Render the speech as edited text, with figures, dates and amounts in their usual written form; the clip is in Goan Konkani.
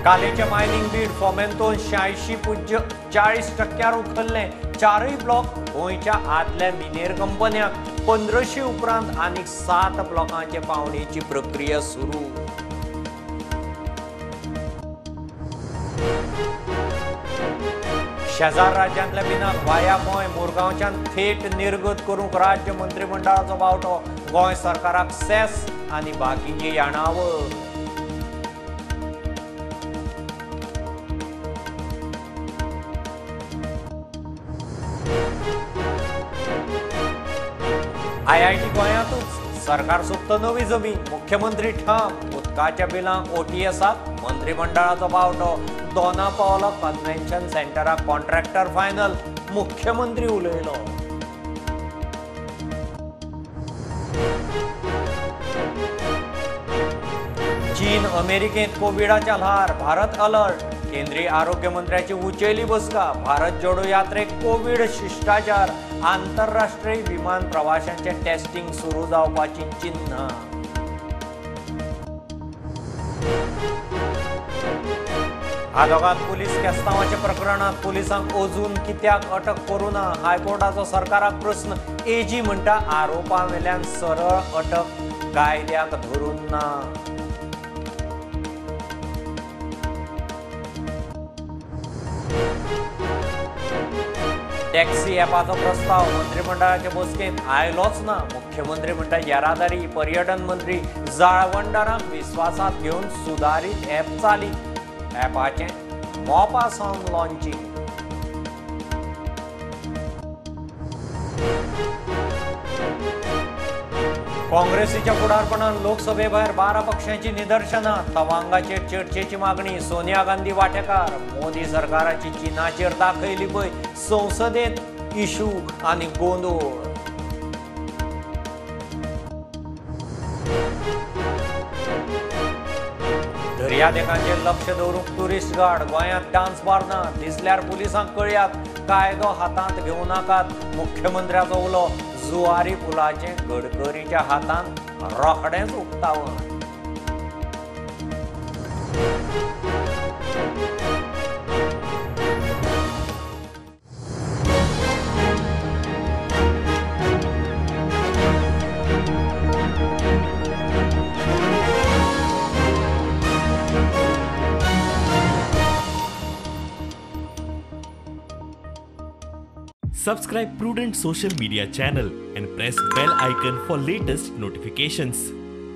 कालेचे मायनिंग बीड फोमेंतोन 86.40% उखल्लें. चारूय ब्लॉक गोंयच्या आदल्या मिनेर कंपन्यांक. 1500 उपरांत आनीक 7 ब्लॉकांचे पावणेची प्रक्रिया सुरू. शेजार राज्यांतल्या बिनाक वाया गोंय मुरगांवच्यान थेट निर्गत करूंक राज्य मंत्रिमंडळाचो बावटो. गोंय सरकाराक सेस आनी बाकीची येणावळ. आयआयटी गोंयांतूच सरकार सोदता नवी जमीन. मुख्यमंत्री ठाम. उदकाच्या बिलांक ओटीएसाक मंत्रिमंडळाचो बावटो. Dona Paula convention सेंटराक contractor final. मुख्यमंत्री उलयलो. चीन अमेरिकेंत कोविडाच्या ल्हार. भारत अलर्ट. केंद्रीय आरोग्य मंत्र्याची उंचेली बसका. भारत जोडो यात्रेक कोवीड शिश्टाचार. आंतरराष्ट्रीय विमान प्रवाशांचे टेस्टिंग सुरू जावपाची चिन्ह. आदोगाद पुलीस केस्तांवाच्या प्रकरणात पुलिसांक अजून कित्याक अटक करूं ना? हायकोर्टाचो सरकाराक प्रस्न. एजी म्हणटा आरोपावेल्यान सरळ अटक कायद्याक धरून ना. टॅक्सी ॲपाचो प्रस्ताव मंत्रिमंडळाचे बसकेंत आयलोच ना. मुख्यमंत्री म्हणटा येरादारी पर्यटन मंत्री जाळवणदारांक विस्वासांत घेवन सुदारीत ॲप चालीक. ॲपाचें मोपा सावन लॉन्चिंग. काँग्रेसीच्या फुडारपणान लोकसभे भायर 12 पक्षांची निदर्शनां. तवांगाचेर चर्चेची मागणी. सोनिया गांधी वांटेकार. मोदी सरकाराची चीनाचेर दाखयली पळय. संसदेत इशू आनी गोंदोळ. दर्यादेगांचेर लक्ष दवरूंक ट्युरिस्ट गार्ड. गोंयांत डान्स बार ना. दिसल्यार पुलिसांक कळयात. कायदो हातांत घेवं नाकात. मुख्यमंत्र्याचो उलो. जुवारी पुलाचें गडकरीच्या हातांत रोखडेंच उक्तावण. Subscribe Prudent Social Media channel and press bell icon for latest notifications.